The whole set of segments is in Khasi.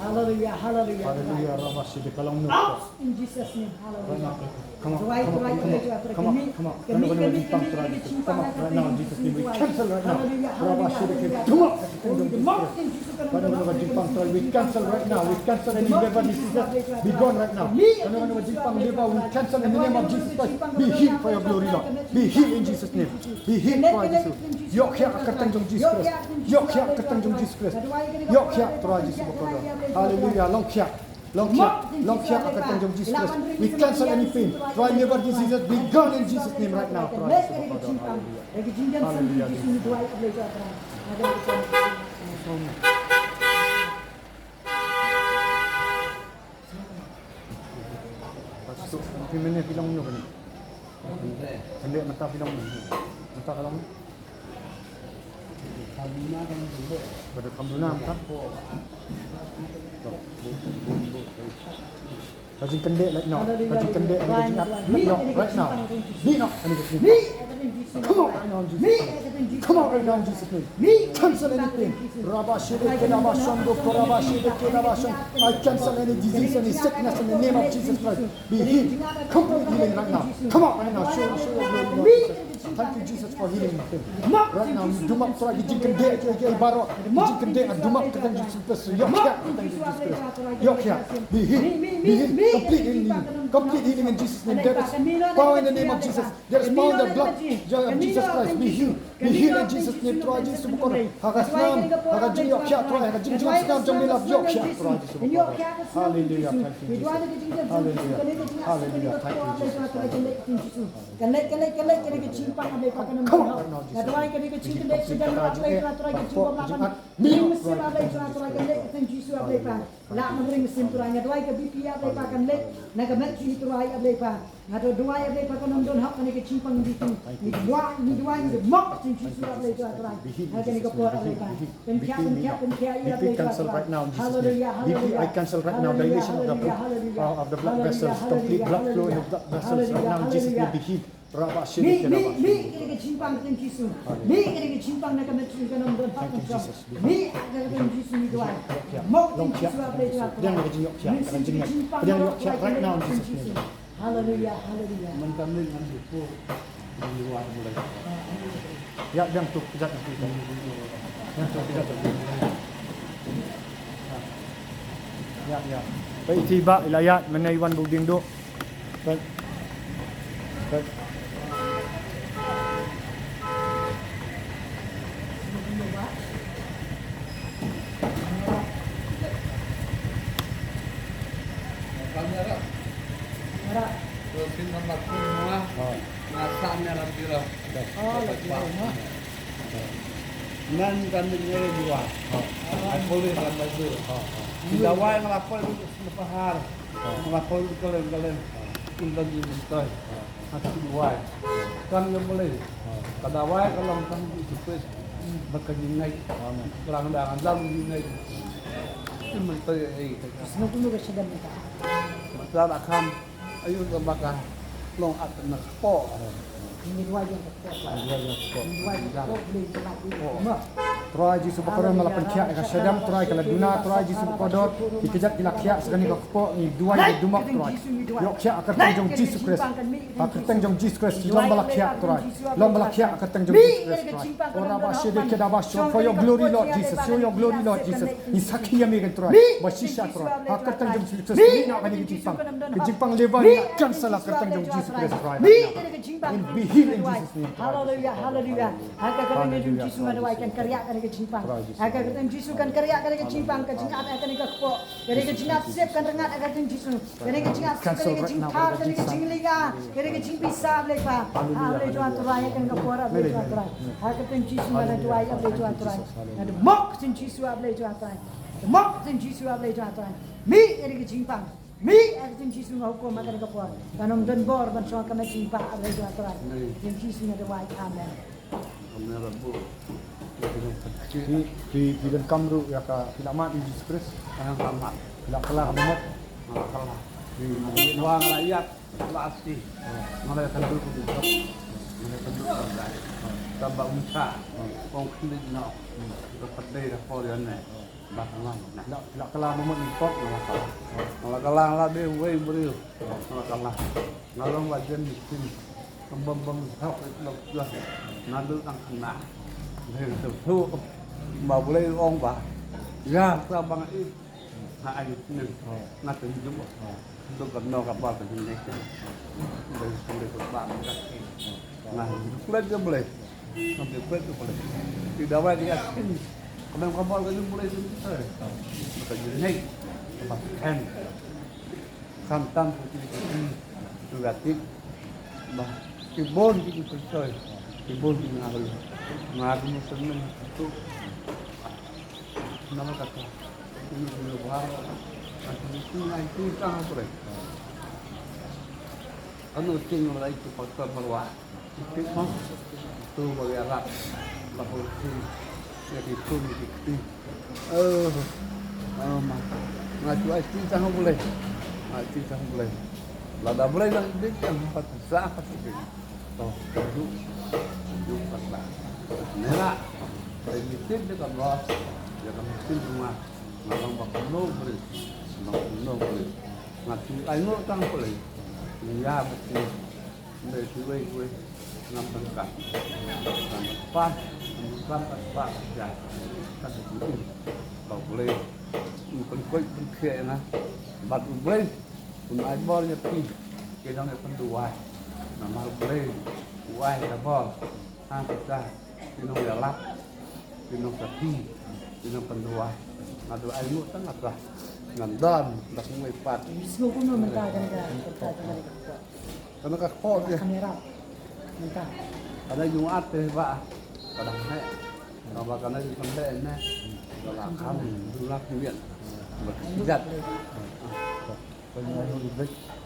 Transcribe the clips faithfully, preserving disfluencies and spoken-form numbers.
Hallelujah, hallelujah. Hallelujah, Rabba Shidi, ka long noh. Out in Jesus' name. Hallelujah. Right now, come on, come on, come on, come on, come on. Kano kano ba jingpang Trai Jisu. Come on, right now in Jesus' name. We cancel right now. Rabba Shidi, come on. Kano kano ba jingpang Trai, we cancel right now. We cancel any liver diseases. Be gone right now. Kano kano ba jingpang liver, we cancel in the name of Jesus Christ. Be healed for your glory, Lord. Be healed in Jesus' name. Be healed, Trai Jisu. Ïoh khia ha ka kyrteng jong Jesus Christ. Ïoh khia ha ka kyrteng jong Jesus Christ. Ïoh khia, Trai Jisu bakordor. Hallelujah. Long khia. Long khia. Long khia ha ka kyrteng jong Jesus Christ. We cancel any pain. Trai liver diseases, be gone in Jesus' name right now, Trai Jisu bakordor. Hallelujah. Hallelujah. Phi mynne phi long ïa kane. Kane mynta phi long mynta ka long. Ba da kham duna mynta. Ka jingkynde right now. Ka jingkynde ka jingkynde right now. Right now. Come out right now in Jesus' name. Come out right now in Jesus' name. Cancel any pain. Rabashidikidabashando, korabashidikidabashon. I cancel any disease, any sickness in the name of Jesus Christ. Be healed. Complete healing right now. Come out right now. Show, show your glory, Lord Jesus. Thank you, Jesus, for healing my pain. Right now, ngi dum up Trai ki jingkynde ki, ki baroh. Ki jingkynde ngi dum up ka kyrteng Jishu Khrist. Ïoh khia ka kyrteng Jishu Khrist. Ïoh khia. Be healed. Be healed. Complete healing. Complete healing in Jesus' name. There is power in the name of Jesus. There is power in the blood of Jesus Christ. Be healed. Be healed in Jesus' name. Trai Jishu ba kor. Ha ka snam, ha ka jingïoh khia Trai, ha ka jingjop snam jong me la ïoh khia Trai Jishu ba kor. Hallelujah. Thank you, Jesus. Hallelujah. Hallelujah. Thank you, Jesus. Hallelujah. Ka leit, ka leit, ka leit, ka leit ka jingpang, Ablei Papa, ka nongdon hok. Nga duwai ka dei ka jingkynde sha ka leit ka leit ka leit ka jingpang. Ka jingpang. Ka jingpang, Ablei Papa, ka leit ka jingpang, Ablei Papa. Lah mangring mynsiem Trai, nga duwai ka B P, Ablei Papa, kan leit na ka met jong ngi Trai, Ablei Papa. Nga duwai, Ablei Papa, ka nongdon hok, kane ka jingpang jong ngi. Ngi duwai, ngi duwai, ngi mok ka jingpang Jisu, Ablei Papa, Trai. Ha kane ka por, Ablei Papa. Pynkhia, pynkhia, pynkhia ïa, Ablei Papa, Trai. Hallelujah, hallelujah. Hallelujah, hallelujah. Hallelujah, hallelujah. Hallelujah, hallelujah. Hallelujah, hallelujah. Mih, mih, mih, ka dei ka jingpang ka jong Jisu. Mih, ka dei ka jingpang na ka met jong ka nongdon hok. Mih, ka dei ka jong Jisu, ngi duwai. Mok jong Jisu, Ablei Papa. Pdiang ka jingïoh khia, ka jingïoh khia right now in Jesus' name. Hallelujah, hallelujah. Man ka mih ngan jingpur. Ngi duwai mulai. Ïa, pdiang tu, kejap tu. Pdiang tu, kejap tu. Ïa, ïa. Ba iti ba, ila ïa, mynne i wan ba u dieng duh. Peit. Peit. Kamera. Kamera. Terus ini nomor semua. Oh. Nasa ni lah kira. Oh, lah kira. Nan kan ni dua. Oh. Aku boleh kan baju. Oh, oh. Tidak wae ngelapor itu selepas hari. Ngelapor itu kalian-kalian. Intan di mentai. Hati duwai. Kan ïa Blei. Ka dawai ka long tang Jisu Khrist. Bad ka jingngeit. Amen. Ka dang dang dang jingngeit. Ki mynta ïa ei. Sngewthuh ka shadem ka. Mynta da kham. Ayu ka ba ka long at na kpoh. Ngi duwai ïa ka kpoh. Ngi duwai ïa ka kpoh. Ngi duwai ïa ka kpoh. Blei ka kpoh. Trai Jisu ba kordor, me la pynkhiah ïa ka shadem Trai, ka la duna Trai Jisu ba kordor. Ki kjat ki la khiah sa kane ka kpoh, ngi duwai, ngi dum up Trai. Ïoh khiah ha ka kyrteng jong Jisu Khrist. Ha ka kyrteng jong Jisu Khrist, long ba la khiah Trai. Long ba la khiah ha ka kyrteng jong Jisu Khrist Trai. Ora ba shede keda ba shon, for your glory Lord Jesus, for your glory Lord Jesus. Ngi sakhi ïa me Trai. Ba shisha Trai. Ha ka kyrteng jong Jisu Khrist. Ngi na kane ka jingpang. Ka jingpang Levi ngi cancel ha ka kyrteng jong Jisu Khrist Trai. And be healed in Jesus' name. Hallelujah, hallelujah. Ha ka kyrteng jong Jisu nga duwai kan kyrïah kane ka jingpang. Ha ka kyrteng Jisu kan kyrïah kane ka jingpang, ka jingat ha kane ka kpoh. Kane ka jingat sep kan rngat ha ka kyrteng Jisu. Kane ka jingat sep, kane ka jingthar, kane ka jinglynga, kane ka jingpisa, Blei pa. Hallelujah, Blei Trai, ha kane ka por, Blei Trai. Ha ka kyrteng Jisu nga duwai, Blei Trai. Nga dei mok ka kyrteng Jisu, Blei Trai. Mok ka kyrteng Jisu, Blei Trai. Mih kane ka jingpang. Mih, ha ka kyrteng Jisu nga hukum ha kane ka por. Kan ym don bor ban shong ha ka met jong pha, ha Blei Trai. Ha ka kyrteng Jisu nga duwai. Amen. Amen. Phi, phi, phi donkam ruh ïa ka, phi la mad ïa u Jisu Khrist? Phi la mad. Phi la kylla ka mot? Phi la kylla. Phi la ïap, la ati. Nga la ïakynduh ka jingkyrkhu. Nga la ïakynduh ka jingkyrkhu. Tang ba un shah. Ong khyndiat noh. Ka pat dei ka por ïa ne. Ba ka lang na. La, la ka lang mo ni pok na la ka lang. Na la ka lang la de wei briew. Na la ka lang. Na long ba jen ni kin. Bam bam hok la la. Na du tang na. Dei tu tu. Ba boleh ong ba. Ya sa bang i. Ha ai ni. Na tu ni jumpa. Duk ka no ka ba ka jingnek. Dei sendiri ka ba ka. Nga duk leit ka Blei. Nga duk leit ka Blei. Ki dawai ki yakin. Ka mem ka bor ka jong Blei sendiri. Ka jingnek. Ka ba ken. Khamtam ka jingnek. Tu yakin. Ba ki bun ki percaya. Ki bun ki ngaku. Ngaku mesti tu. Nama kata? Ini dulu baru. Aku mesti ngaku tang apa? Ano ting lai tu pastor marwa. Tik mo. Tu bagi Arab. Lalu ting. Ya di tu ni di kti. Oh. Oh ma. Nga tu ai ting tang boleh. Ai ting tang boleh. Lada boleh dah dik yang empat besar pasti dik. Oh, tu. Tu pastor. Nera. Ai mitin de kan bos. Ya kan mitin rumah. Nga long ba kumno boleh. Long kumno boleh. Nga tu ai no tang boleh. Ya betul. Mbe tu wei wei. Ngam tang ka. Ngam pas. Ngam pas pas ya. Ka tu tu. Ba boleh. Ni pun koi pun khe na. Bat u boleh. Pun ai bor ya pi. Ke dang ya pun duai. Namar boleh. Uai ya bor. Ha ka. Ki nongïalap, ki nongkyrpad, ki nongpynduwai. Nga duwai mut tang nga, ngan don da kumwei pat. Sngewbha mynta ka, ka, ka, ka, ka, ka. Kane ka kpoh te. Kamera. Mynta. Kane jong at te ba. Ka dang heh. Kaba kane jong pynbeit ne. Ka la kham du lak miet. Ba ki jat.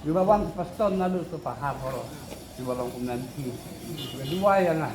Ki ba wan pastor naduh sha pahar baroh. Ki ba long kumne ki. Ki ba duwai ïa nga.